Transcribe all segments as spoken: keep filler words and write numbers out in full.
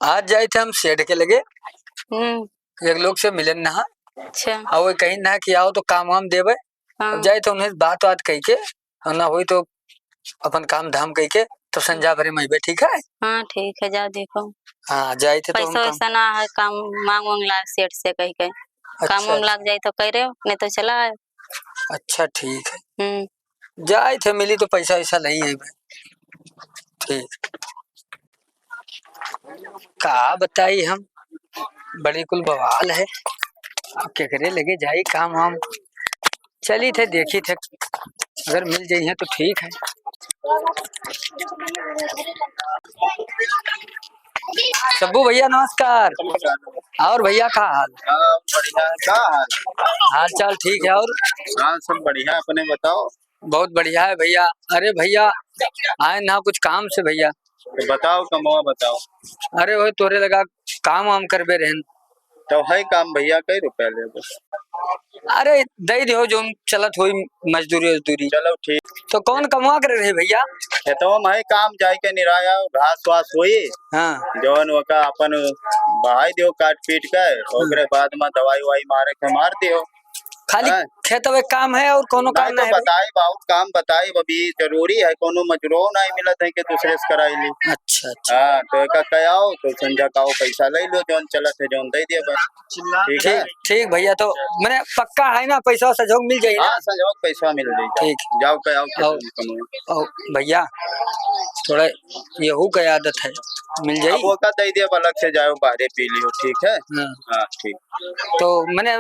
आज जाइत है हम सेठ के लगे, हम्म। एक लोग से मिलन नहा। अच्छा। और वो कहीं ना कि आओ तो काम वाम देवे। हाँ। अब जाइत है उन्हें बात बात कही के, और ना होई तो अपन काम धाम कही के, तो संझा भरे में अइबे, ठीक है? हाँ, ठीक है, जा देखो। हाँ, जाइत है तो हम पैसा काम वैसा ना है, काम मांग वांग ला सेठ से कही के। काम अच्छा, वाम अच्छा। लाग जाए तो कह रहे हो, नहीं तो चला आए। अच्छा, ठीक है। हम्म। जाइत है, मिली तो पैसा वैसा नहीं है भाई। ठीक। का बताई हम, बड़ी कुल बवाल है। अब केकरे लगे जाई काम वाम। चली थे, देखी थे, अगर मिल जाई है तो ठीक है। सब्बू भैया नमस्कार। नमस्कार। और भैया का हाल? हाँ, बढ़िया है। का हाल? हाल चाल ठीक है। और? हाँ, सब बढ़िया, अपने बताओ। बहुत बढ़िया है भैया। अरे भैया, आए ना कुछ काम से भैया। तो बताओ, कमवा बताओ। अरे वो तोरे लगा काम वाम करबे रहन। तो है काम भैया, कई रुपया लेबो? अरे दे दियो जो चलत होई मजदूरी वजदूरी। चलो ठीक। तो कौन कमवा करे रहे भैया? खेतवा में है काम, जाए के निराया घास वास होई। हाँ। जौन ओका अपन बहाई दियो काट पीट के, ओकरे हाँ। बाद में दवाई उवाई मारे के मार दियो। खाली हाँ। खेतवे काम है और कोनो ना काम तो नहीं है भाई? बताई, बहुत काम बताई, अभी जरूरी है, कोनो मजूरो नहीं मिलत है कि दूसरे से कराई ली। अच्छा, अच्छा। हाँ, तो एका कयाओ, तो संझा का आओ, पैसा ले लो, जौन चलत है, जौन दे दिया बस। ठीक है? ठीक, ठीक भैया, तो मने पक्का है ना, पैसा सहयोग मिल जाई ना? हाँ, सहयोग पैसा मिल जाई। ठीक। जाओ, कयाओ, आओ। खेतवा में कमाओ। आओ भैया, थोड़ा यहू का आदत है, मिल जाई। अब ओका दे दिया, अलग से जाओ, बाहरे पी लियो, ठीक है? हाँ। हाँ, ठीक। तो मने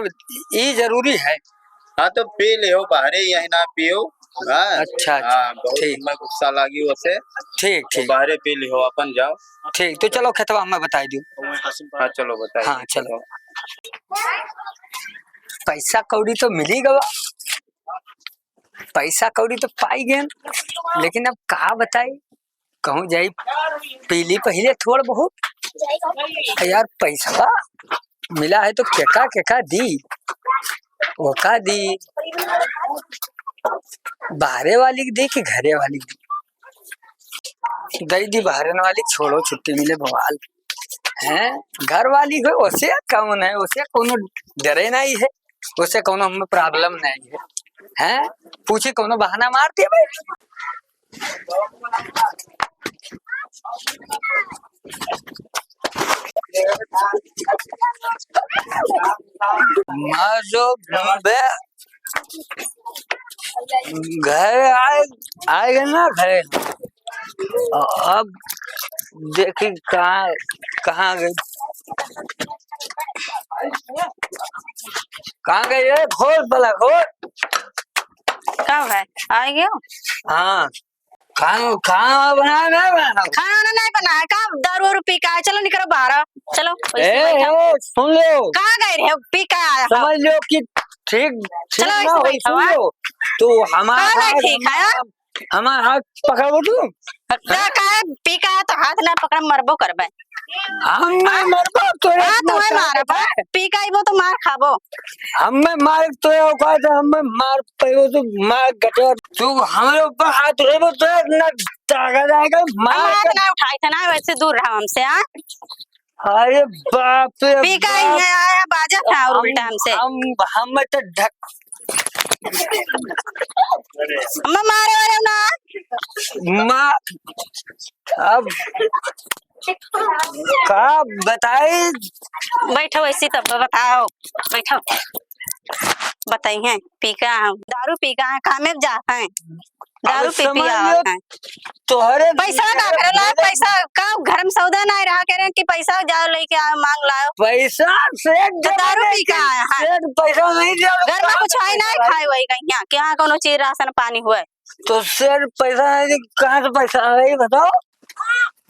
ई जरूरी है। हाँ, तो पी लियो, बाहरे यही ना पियो। हाँ। अच्छा, अच्छा, हाँ, बहुत ठीक। हमें गुस्सा लागी ओसे। ठीक, तो ठीक। बाहरे पी लियो, अपन जाओ। ठीक, तो चलो खेतवा हमें बताई दियो। हाँ, चलो बताई हाँ, दियो। चलो। पैसा कौड़ी तो मिली गवा, पैसा कौड़ी तो पाई गए, लेकिन अब का बताई, कहूँ जाई पी ली पहिले थोड़ बहुत। यार पैसा मिला है तो केका केका दी, ओका दी, बाहरे वाली के दी कि घरे वाली के दी? दे दी बाहरे वाली, छोड़ो छुट्टी मिले बवाल। हैं, घर वाली हो ओसे कौन है, ओसे कोनो डरे नहीं है, ओसे कोनो हमें problem नहीं है। हैं, पूछी कोनो बहाना मार दिया भाई। माँ जो बे-, घर आए, आए गए ना घरे। अब देखी कहाँ, कहाँ गई, कहाँ गई रे? खोल पहला, खोल। का है? आ गयो? हाँ। खाना, खाना बना, नहीं बना? खाना वाना नहीं बना है का? दारू वारू पी का है? चलो निकलो बाहर, चलो। ए, बैठो। ए, सुन लो। कहाँ गए रहे? पी का आया? समझ लो कि ठीक, ठीक चलो, ना हो, बैठो, सुन हाँ। लो। तो हमारा का नहीं ठीक है, हाँ? हमार हाथ पकड़बो तू? का, का है? पी का है तो हाथ ना पकड़, मरबो करबे। हम नहीं मरबो, तो हाँ, एक तुम्हें मार मारब, है। पी का आइबो तो मार खाबो। हमें मार तो औकात है, हमें मार पाइबो तो मार गटर। तू हमारे ऊपर हाथ उठेबो तो इतना ताकत आएगा, मार हम हाथ के ना उठाई थे ना, वैसे दूर रहा हमसे, हाँ? अरे बाप रे पी का ही बाप। है, आया बाजा था और हम, उल्टा हमसे। हम, हम तो ढक- अम्मा मारे वाले ना। माँ, अब का बताई? बैठो ऐसी तब बताओ, बैठो। बताई हैं, पी का है? दारू पी का है, कामे जा है? दारू अब पी पी समझ आवा लो, है। तोहरे पैसा का करे ला? पैसा का घर में सौदा नहीं रहा, कह रहे हैं कि पैसा जाओ लेके आओ, मांग लाओ। पैसा सेठ तो दारू पी का आया है? सेठ पैसा नहीं दिया, घर में कुछ है नहीं खाए वही कहीं, क्या कोनो चीज राशन पानी हुए? तो सेठ पैसा नहीं दी, कहाँ से पैसा आवे, ये बताओ।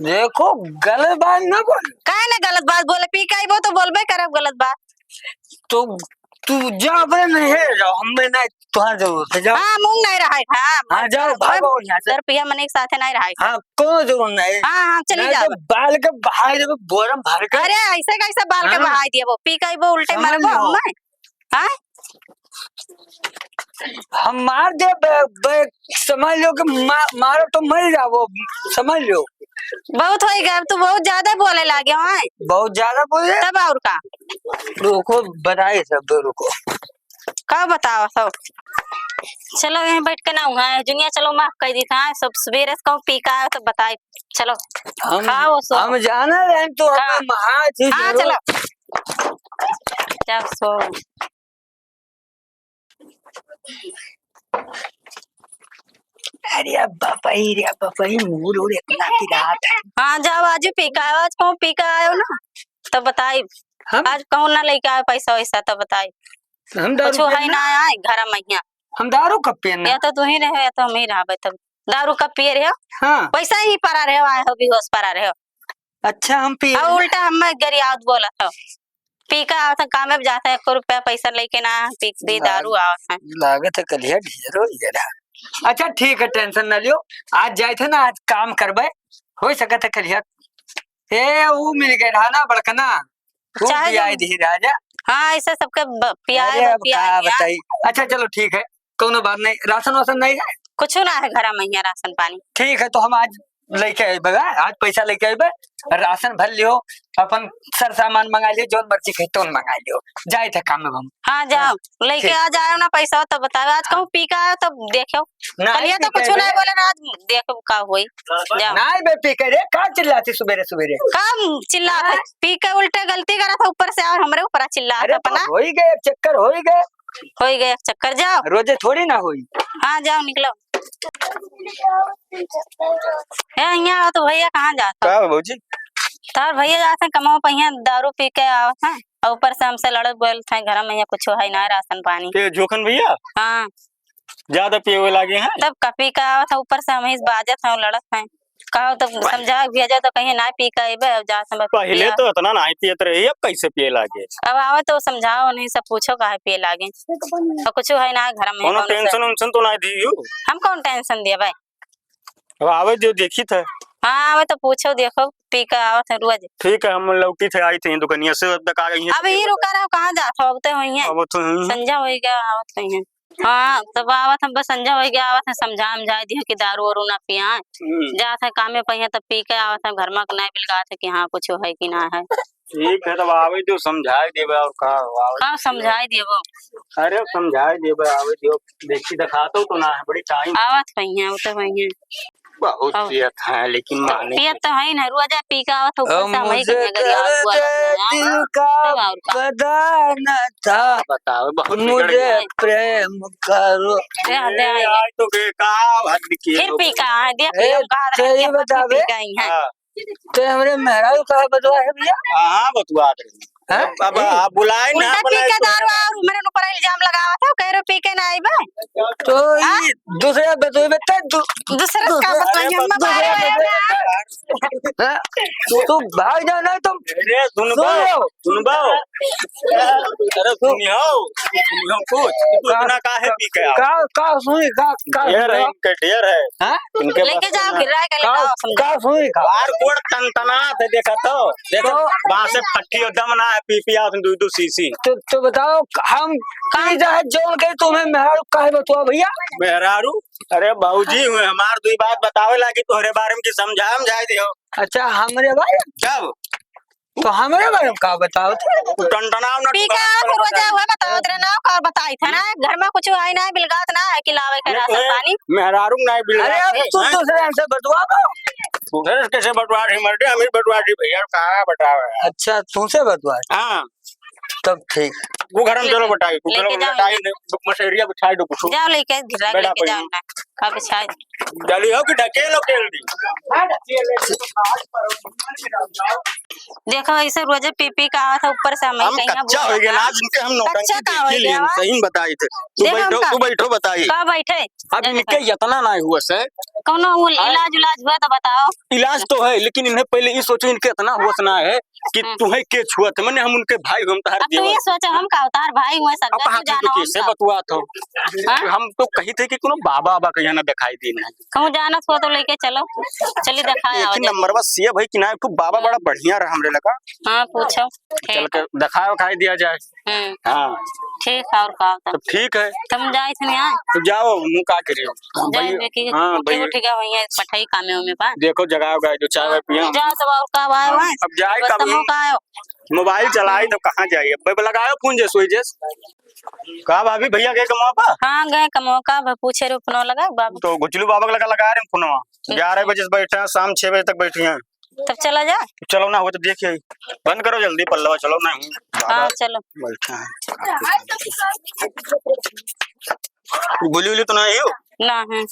देखो, गलत बात ना बोल। काहे ना गलत बात बोले? पी के आइबो तो बोलबे करब गलत बात। तो तू जा, अपने नहीं है, जाओ, हमें नहीं, तुम्हारा जरूरत है, जाओ। हाँ, मुंह नहीं रहा है, हाँ। हाँ, जाओ, भागो यहाँ से। दस रुपया मने के साथे नहीं रहा है। हाँ, कोनो जरूरत नहीं। हाँ, हाँ, चली नहीं जाओ। तो बाल के बहाई देबे, बोरम भर के। अरे, ऐसे कैसे बाल के हाँ। बहाई दिए वो? पी के आइबो, उल्टे समझ मरबो लो। हमें। हाँ? हम मार दे बे, बे, समझ लो कि मा-, मारो तो मर जाओ, समझ लो। बहुत होइ गया, अब तू बहुत ज्यादा बोले लागे हो, हैं? बहुत ज्यादा बोले? तब और का? रुको, बताए सब, रुको। का बताओ सब? चलो, यहीं बैठ के ना हुआ है, जुनिया, चलो, माफ कर दी था, सब सवेरे से कहूँ पी का आयो तो बताई। चलो, हम, खाओ, सो। हम जाना रहे तो हाँ। हमें महा जी हाँ, जरूर। चलो। जाओ, सो। अरे अब बपई रे, अब बपई, मूड उड़ इतना पिरात है। हाँ, जाओ, आज पी का आयो, आज कहूँ पी का आयो ना, तो बताई। हम? आज कहूँ ना लेके आयो पैसा वैसा, तो बताई। हम दारू कुछ है पियन ना ना। आए घर में यहाँ। हम दारू कब पियन ना? या तो तू ही रहे, या तो हम ही रहबे, तब दारू कब पिए रहे? हाँ। पैसा ही परा रहे, आए हो, बेहोश परा रहे। अच्छा, हम पिए और ना। उल्टा हम गरियावत बोलत हो। पी का आवत है, काम में जात है, एको रुपया पैसा लेके ना, पी के लाग-, दारू आवत है। लागत है कलिया ढेर हो गया। अच्छा, ठीक है, tension ना लियो, आज जाए थे ना, आज काम करबे, हो सकत है कलिया। ए, ऊ मिल गए रहा ना बड़कना, ऊ चाहे पियाई जो दी राजा। हाँ, ऐसे सबके ब-, पियाए अरे, बर अब पियाए का दिया। बताई। अच्छा, चलो, ठीक है, कौनो बात नहीं। राशन वासन नहीं है? कुछ ना है घर में, यहाँ राशन पानी। ठीक है, तो हम आज लेके आइबे, आज पैसा लेके आइबे, राशन भर लियो, अपन सर सामान मंगा लियो, जौन मर्जी कहे तौन मंगा लियो, जाए थे काम में हम। हाँ, जाओ, हाँ, लेके ठीक। आ जाओ ना पैसा, तब बताओ। आज हाँ। कहूँ पी का आयो, तब देखो। नहीं, कलिया तो पी के कुछ नहीं बे। बोले ना, आज देखो का होई। जाओ। नहीं बे, पी के रे, का चिल्लाती सुबेरे सुबेरे? का चिल्लात है? हाँ? पी के उल्टे गलती करत है, ऊपर से और हमरे ऊपर चिल्लात अरे, तो अपना। होई गए, एक चक्कर होई गए। होई गए एक चक्कर, जाओ। रोजे थोड़ी ना होई। हाँ, जाओ, निकलो। ए, यहाँ आओ तो भैया, कहाँ जात हो? का हो भौजी? तार भैया जात हैं कमाओ पहिया, दारू पी के आवत हैं और ऊपर से हमसे लड़त बोलत हैं, घर में यहाँ कुछ है ना, राशन पानी। के जोखन भैया? हाँ। ज्यादा पिए हुए लागे हैं? तब का पी के आवत हैं, ऊपर से हम ही बाजत हैं, लड़त हैं। कहो तो भाई। समझा के भेजो तो कहीं ना पी के अइबे, अब जा समझ पहले पिया। तो इतना ना पियत रही, अब कैसे पिए लागे? अब आवे तो समझाओ, नहीं सब पूछो काहे पिए लागे। तो कुछ है ना घर में, कोनो कौनो से tension उनसन तो ना दियो? हम कौन tension दिया भाई? अब आवे जो देखी था। हाँ, आवे तो पूछो, देखो, पी के आवत है रोज। ठीक है, हम लौटी थे, आई थे दुकानिया से, अब तक आ गई हैं। अब यही रुका रहो, कहाँ जात हो? अब तो हुई है। अब तो हुई है। संझा हो गया, आवत हुई है। हाँ, तब आवत हम बस संझा हो गया, आवत है, समझा हम जाए दिया कि दारू वारू ना पियाए। हम्म। जात है कामे पहिया, तब पी के आवत है, घर में नहीं बिलगात है कि हाँ, कुछ है कि ना है। ठीक है, तब आवे दियो, समझाए देबे और का, आवे हाँ, दियो। समझाए देबो। अरे, समझाए देबे, आवे दियो, देखी दिखातो तो ना है, बड़ी time आवत पहिया, वो तो पहिया। बहुत और पियत है, लेकिन माने पियत तो है ही ना, रोजा पी के आवत है, ऊपर से हम ही कहीं अगर याद हुआ लगता है, दिल का तब और का। पता न था, बताओ, बहुत बिगड़ गया। दे, दे, ए, आज तो बेकार हद किए फिर हो पी गए। का है, देख ए, लियो, कहा तो रहे ये कि हम बता पी बे। गई हैं। हाँ। ते हमरे मेहरारू का बतवा है भैया? हाँ, हाँ, बतवा दे। हैं? अब, अब ए, आप बुलाए ना, उल्टा पी बुलाए के तो। दारू और मेरे ऊपर इल्जाम लगावा था, कह रहे पी के ना आइबे। तो हाँ? ये दूसरे बतवे बता, दू-, दूसरे का दूसरे बतवा, हम दूसरे मारे बतवे। हैं? तू, तू भाग जा, नहीं तो अरे, सुन सुन बे। लो। सुनबो? अरे सुनियो, सुनियो कुछ, कि तू का, इतना काहे पी के आओ? का, का सुनी, का, का ढेर है सुनी? इनके, ढेर है। हाँ? इनके लेके बस जाओ, में गिरा के का, लेके आओ, समझा। का सुनी, का? बार गोड़ टनटनात है, देखा तो, देखो, तो बांसे फट्टी और दम ना है, पी पी आओ तुम दू दू सीसी। तो, तो बताओ, हम का? पी जाए जौन के तुम्हें मेहरारू काहे बतुआ भैया? मेहरारू? अरे बाबूजी हुए, हमार दुई बात बतावे लागी तोहरे बारे में कि समझा, समझाए दियो। अच्छा, हमरे बारे में? जब तो हमरे बारे में का बताओ? तू टनटनाव न पी के टनटनाव आवत है, रोजा बताई। हुआ बतावत रहे ना, का बताई था ना, घर में कुछ आई ना, बिलगात ना है कि लावे के ये राशन तो है, पानी। मेहरारू ना बिलगात अरे, अब है, तू हैं? दूसरे से बतवा दो। दूसरे से कैसे बतवा रही, मर्दे, हम ही बतवा रही भैया, कहाँ बतवा रहे हैं? अच्छा, तुमसे बतवा रहे? हाँ। तब ठीक। वो घर में लेके, चलो बताई, तू चलो लेके जाओ बताई, इन्हें। मसेरिया बिछाई दो कुछ। जाओ लेके, गिरा बेटा लेके कोई जाओ नहीं। ना। अब बिछाई दो। चलिए, हो कि ढकेलो, खेल दी। देखो, ऐसे रोजे पी पी के आवत है, ऊपर से हम हम कहीं कच्चा बोलत हो गए ना, है। आज इनके हम नौटंकी कच्चा का हो देखी गया ली, बा? सही में बताई थे। तू देखो बैठो, हमका। तू बैठो, बताई। का बैठे? अब देखो। इनके इतना ना हुआ से। कौनो उल-, हाँ? इलाज उलाज हुआ तो बताओ। इलाज तो है, लेकिन इन्हें पहले ये सोचो, इनके इतना होश ना है। कि हम्म। तुहे के छुअत है, मने हम उनके भाई, हम तोहार अब तू देवर। ये सोच, हम का उतार भाई हुए, अब सगा कहाँ तू के जानत हो, हम कैसे का? बतुआत हो? हाँ? हम तो कही थे कि कोनो बाबा, बाबा कहीं ना दिखाई दी नहीं। कहूँ जानत हो तो लेके चलो, चली दिखाए एक आओ ही जा। नंबर बस ये भाई कि ना, एक ठो बाबा बड़ा बढ़िया रहा हमरे लगा। हाँ, पूछो। चल ठीक। के दिखाए उखाए दिया जाए। हम्म। हाँ। ठीक है, और का होता? तो ठीक है। तुम जाए थे यहाँ? तो जाओ, मुँह का करियो? जाए भाई, देखिए, हाँ, उठे भाई। उठे गया वहीं है, पठाई कामे में बा। देखो, जगह होगा, जो चाय वाय पिया। जाओ, तब और का बा, हाँ, वहाँ? अब जाए बस कब तुम ही? का आयो? मोबाइल चलाई तो कहाँ जाई? अब लगाओ फोन जे सोई जेस। का भाभी, भैया गए कमवा पा? हाँ, गए कमवा का, अब पूछे रे फोन लगा बाबू। तो गुचलू बाबा के लगा, लगा रहे फोनवा। ठीक। ग्यारह बजे से बैठे हैं, शाम छह बजे तक बैठे हैं। तब चला जा। चलो ना, हो तो देखिए, बंद करो जल्दी पल्लवा, चलो ना। हाँ, चलो। बैठा है। गुली उली तो ना आई हो? ना है।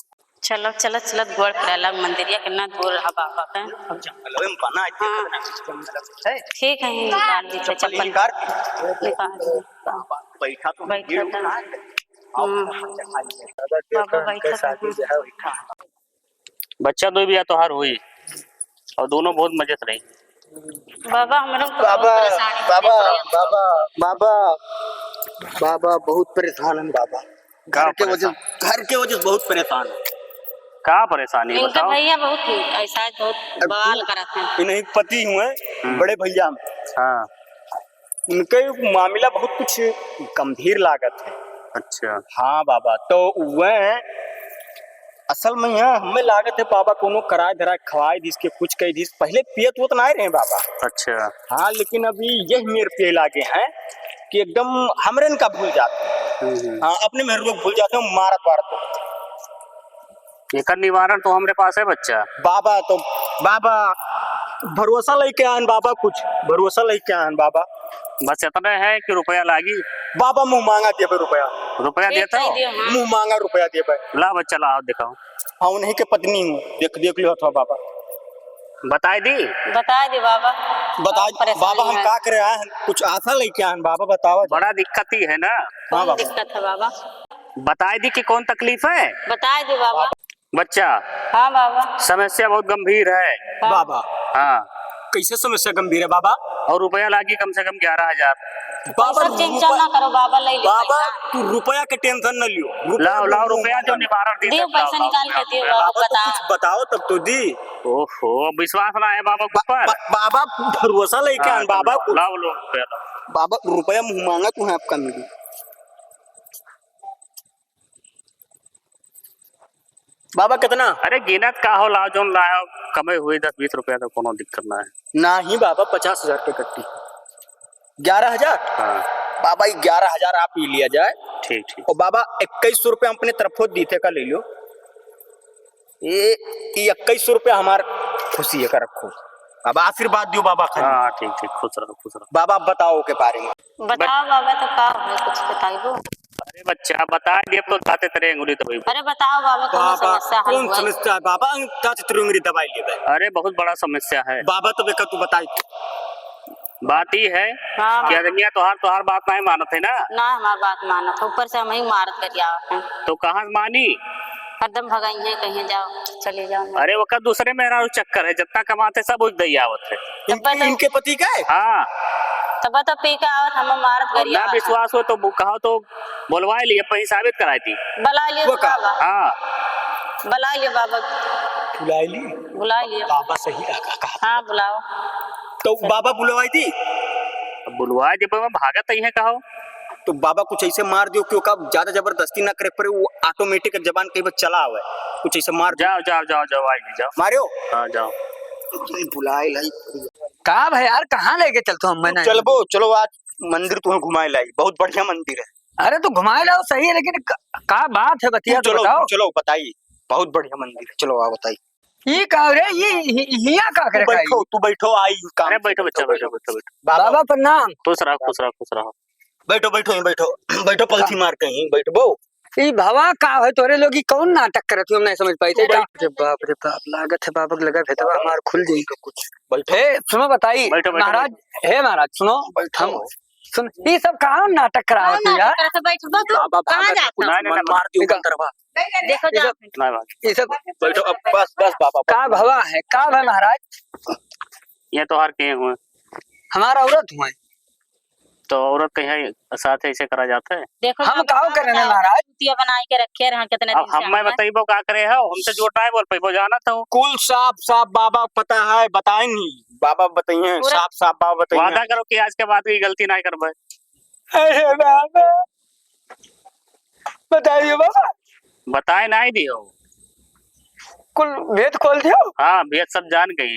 चलो, चलो, चलो, गोड़ पड़े लग मंदिरिया, कितना दूर रहा बाबा का। अब जंगल में बना है, हाँ। है। ठीक है, निकाल दीजिए चप्पल चप्पल। निकाल। निकाल दीजिए। बैठा तो बैठा भीड़ था। उठा है। हाँ। बाबा बैठा था। बच्चा दो बिया तोहार हुई और दोनों बहुत मजे से रही। बाबा, हम लोग तो बहुत बाबा, परेशानी से बाबा, निकले। बाबा, बाबा, बाबा, बहुत परेशान हम बाबा। का घर के वजह, परेशान? घर के वजह से बहुत परेशान है। का परेशानी इनका बताओ? भैया बहुत ऐसा है, बहुत अब बवाल तू करत हैं। इन्हीं पति हुए, हम्म। बड़े भैया में। हाँ। उनके मामला बहुत कुछ गंभीर लागत है। अच्छा। हाँ बाबा, तो वह असल में यहाँ हमें लागत है बाबा कोनो कराए धराए खवाए दिस के कुछ कह दिस। पहले पियत उत ना रहे बाबा। अच्छा। हाँ, लेकिन अभी यह मेर पे लागे हैं कि एकदम हमरे इनका भूल जाते हैं। हम्म, हम्म। हाँ, अपने मेहरुआ को भूल जाते हैं, मारत वारत। एकर निवारण तो हमरे पास है बच्चा। बाबा तो, बाबा, भरोसा लेके आन बाबा, कुछ भरोसा लेके आन बाबा। बस इतने है कि रुपया लागी। बाबा मुँह मांगा देबे रुपया। रुपया एक देता हो? दे दियो, हाँ। मुँह मांगा रुपया देबे। ला बच्चा, ला, आओ दिखाओ। हाँ, उन्हीं के पत्नी हूँ, देख, देख लियो अथवा बाबा। बताए दी? बताए दे बाबा। बताए, बहुत परेशानी बाबा, हम है। का करे आए हैं? कुछ आशा लेके आए हैं बाबा, बताओ। बड़ा दिक्कत ही है ना। हाँ कौन बाबा। दिक्कत है बाबा? बताए दी कि कौन तकलीफ है? बताए दे बाबा। बच्चा। हाँ बाबा। समस्या बहुत गंभीर है। हाँ। बाबा। हाँ। कैसे समस्या गंभीर है बाबा? और रुपया लागी कम से कम ग्यारह हजार। बाबा, पैसा चिंता रुपया, ना करो बाबा, ले लो बाबा, पैसा। तू रुपया के tension न लियो। रुपया लाओ, लाओ, मुंह रुपया मांगा। जो निवारण दी दियो, सब लाओ, पैसा लाओ, निकाल के लाओ, दियो लाओ। बाबा, तो बताओ। कुछ बताओ तब तो दी। ओहो, अब विश्वास ना है बाबा के बा-, ऊपर। बा-, बाबा, भरोसा लेके हाँ, आन, बाबा, लाओ, कुछ। लाओ, लो, रुपया लाओ। बाबा, रुपया मुंह मांगा तू है आपका मिली। बाबा, कितना? अरे, गिनत का हो, लाओ, जौन लाओ, कमे हुई दस बीस रुपया, तो कोनो दिक्कत ना है। नाही बाबा, पचास हजार के कट्टी। ग्यारह हजार? हाँ। बाबा, ये ग्यारह हजार आप ही लिया जाए। ठीक, ठीक। और बाबा, इक्कीस सौ रुपया अपने तरफो दीते का ले लो। ये, ये इक्कीस सौ रुपया हमार खुशी है का रखो। अब आशीर्वाद दियो बाबा खाली। हाँ, ठीक, ठीक, खुश रहो, खुश रहो। बाबा, बताओ के बारे में। बताओ बाबा, तो का है, कुछ बताइबो? अरे बच्चा, बता दे, अब तो दाते तेरे अंगुरी दबाई। अरे बताओ बाबा, कौन बाबा, समस्या हल कौन हुआ है? समस्या है बाबा? दाते तेरे अंगुरी दबाई लेबे। अरे बहुत बड़ा समस्या है। बाबा, तो बेका तू बताई। बात ई है हाँ। कि आदमिया तोहार, तोहार बात नाहीं मानत है ना? ना, हमार बात मानत है, ऊपर से हमहीं मारत करियावत हैं। तो कहाँ से मानी? हरदम भगाई हैं, कहीं जाओ, चले जाओ। अरे, ओकर दूसरे मेहरारू चक्कर है, जितना कमाते सब उस दई आवत है। तब तो इनके पति का है? हाँ। तब तो पी के आवत, हम मारत और ना गरियावत है। विश्वास हो तो बु-, कहो तो बुलवाए लिए, पही साबित कराई दी। बुला लिए वो का? बाबा। हाँ। बुला लिए बाबा। बुला लिए? बुला लिए। बाबा सही रहा, कहा। हाँ, बुलाओ। तो बाबा बुलवाई दी? अब बुलवाए दे, पर भागत ही है, कहो। तो बाबा कुछ ऐसे मार दियो कि ओका ज्यादा जबरदस्ती ना करे पड़े, वो automatic जबान कहीं पर चला आवे, कुछ ऐसे मार दियो। जाओ, जाओ, जाओ, जाओ, आई भी जाओ। मारियो? हाँ, जाओ। बुलाए लाई। का भाई यार, कहाँ लेके चलतो हम? मैं नहीं चलबो, चलो आज मंदिर तुम्हें घुमाए लाई, बहुत बढ़िया मंदिर है। अरे तो घुमाए लाओ सही है, लेकिन क-, का बात है बतिया तो चलो, बताओ। चलो बताई, बहुत बढ़िया मंदिर है, चलो आओ बताई। ई का रे, ई हि-, हिया का तू करे बैठो, खाई? तू बैठो, आई काम अरे बैठो से बच्चा, बैठो, बैठो, बैठो, बैठो। बाबा बाबा प्रणाम। खुश रहो, खुश रहो, खुश रहो। बैठो, बैठो, यहीं बैठो, बैठो, पलथी मार के यहीं बैठबो। ई भवा का है तोरे लोग, ई कौन नाटक करत हो, हम नहीं समझ पाई तू थे का? बैठ। अरे बाप रे बाप, लागत है बाबा के लगा भेदवा हमार खुल जाई तो कुछ। बैठो। हे, सुनो बताई, बैठो, बैठो, महाराज, बैठो। हे महाराज, सुनो, बैठो। हम, सुन, ई सब कहाँ नाटक करावत हो यार? नाटक करत है, बैठबो तू? बाबा कहाँ भागत है, जाता? कुछ नहीं, नहीं, मन नहीं, मार दियो निकल। मंतरवा। देखो ये जाओ। सब, नहीं बात। ये सब बैठो, अब बस, बस बाबा, बस। का भवा है, का भवा महाराज? ये तोहार के हुए। हमार औरत हुए। तो औरत कहीं साथ ऐसे करा जाता है? देखो हम बाबा, काव का करे ना बताओ? महाराज? चूतिया बनाई के रखे रहे कितने अब दिन से हम मैं हमें। बताइबो का करे हो? हमसे झूठ नहीं बोल पाइबो, जानत हो। कुल साफ साफ बाबा पता है, बताए नहीं। बाबा बताइए, पूरा साफ साफ बाबा बताइए। वादा करो कि आज के बाद की गलती नहीं करबे। अरे बाबा, बताइए बाबा। बताए नहीं दियो। कुल भेद खोल दियो। हाँ, भेद सब जान गए।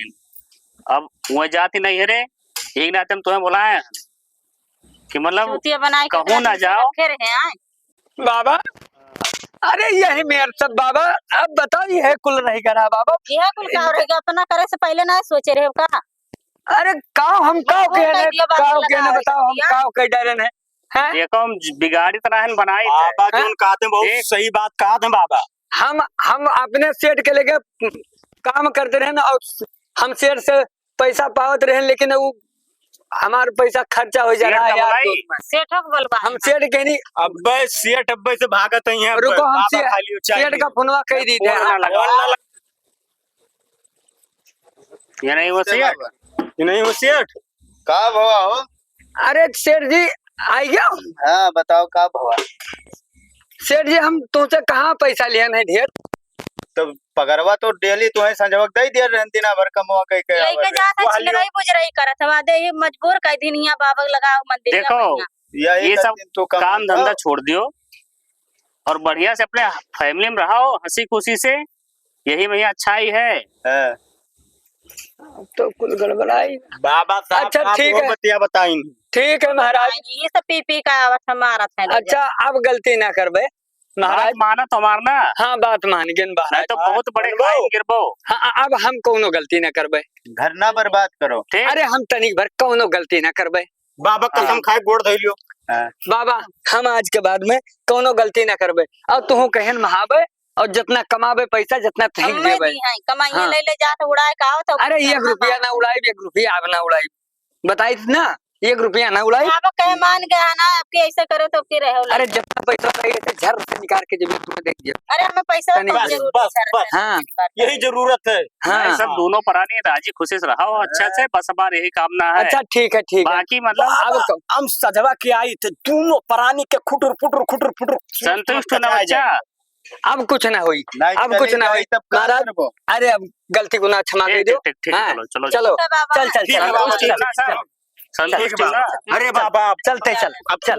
अब वह जाति नहीं है रे, एक नाते हम तुम्हें बुलाए हैं कि मतलब चूतिया बनाए के कहूँ ना जाओ। रखे रहे हैं। बाबा, अरे यही मेर सब बाबा, अब बताओ यह कुल रही करा बाबा। यह कुल का रहेगा? अपना करे से पहले ना सोचे रहे का? अरे काव हम काव मजबूर के कर ने, दिया बाबा, काव के ने लगा बताओ, हम दिया। काव के डरे ने, हैं? देखो, हम ज-, बिगाड़ी तो रहन बनाई थे। बाबा हैं? जोन कहते हैं, बहुत देख। सही बात कहते हैं बाबा। हम, हम अपने सेठ के लेके काम करते रहे ना, और हम सेठ से पैसा पावत रहे, लेकिन वो हमार पैसा खर्चा हो जा सेठ रहा है का यार, बोलाई? दोस्त में। सेठो को बोलबा हम है। सेठ के नहीं। अब्बे सेठ अब्बे से भागत ही हैं, रुको, हम बाबा से-, खाली हो चाहिए। सेठ का फोनवा कह दी थे। फोन ना लगा। फोन ना लगा। ये नहीं हो सेठ? ये नहीं हो सेठ? का भवा हो? अरे सेठ जी, आई गया? हाँ, बताओ का भवा? सेठ जी, हम तुमसे कहाँ पैसा लिया नहीं ढेर? तो पगरवा तो डेली तुम्हें संजवक दे दिया रहन, दिना भर कमवा कई के लेके आवत जात है, है। चिलरई बुजरई करत हवा, दे ही मजबूर कर दिन हिया बाबा लगाओ मंदिर देखो, बढ़िया। यही ये सब करतीन तू कमा काम धंधा खाओ। छोड़ दियो और बढ़िया से अपने family में रहो, हंसी खुशी से, यही में अच्छाई है। हाँ। अब तो कुल गड़बड़ाई। बाबा साहब, अच्छा, आप ठीक वो है। बतिया बताइन। ठीक है महाराज। ये सब पी पी का आवत है, मारत है लोग। अच्छा, अब गलती ना करबे महाराज। बात माना तो हमार ना। हाँ, बात मान गेन महाराज। नहीं तो बहुत बड़े मानबो। खाई गिरबो। हाँ, अब हम कौनो गलती ना करबे। घर ना बर्बाद करो। ठीक। अरे हम तनिक भर कौनो गलती ना करबे। बाबा कसम हाँ। खाए गोड़ धइ लियो। हाँ। बाबा, हम आज के बाद में कौनो गलती ना करबे। और तुहू कहन महाबे और जितना कमाबे पैसा, जितना तहिक हमें देबे। दी है, कमाइए हाँ। ले ले जात उड़ाए का आवत हो अरे, पैसा एक रुपया ना उड़ाइब, एक रुपया अब ना उड़ाइब। बताई थी ना, एक रुपया ना उड़ाइब। बाबा कहे मान गया ना, अब के ऐसे करे तो के रहे हो अरे, लइका। जितना पैसा चाहिए थे, झर से निकाल के जब तुम्हें दे दिया। अरे, हमें पैसा तनी बहुत बस, जरूरी बस, है, बस। हाँ। यही जरूरत है। हाँ। नहीं, सब दोनों परानी राजी खुशी से रहा हो, अच्छा से, बस हमारी यही कामना है। अच्छा, ठीक है, ठीक है। बाकी मतलब अब बाबा, क- हम सजवा के आई थे, दोनों परानी के खुटुर, फुटुर, खुटुर, फुटुर, संतुष्ट हो ना कटाए बच्चा? जाए। अब कुछ ना होई, नहीं अब चली कुछ ना जाई होई। तब का महाराज, करबो? अरे अब गलती गुनाह क्षमा ठीक, कर दो। ठीक, ठीक, ठीक, हाँ, चलो, चलो, चलो। चलो। ठीक है बाबा। चल, चल, ठीक चल, है बाबा, चल, ठीक है चल, साहब। चल। संतुष्ट ठीक हो ना? बाबा। अरे चल, बाबा, चलते चल, अब चल।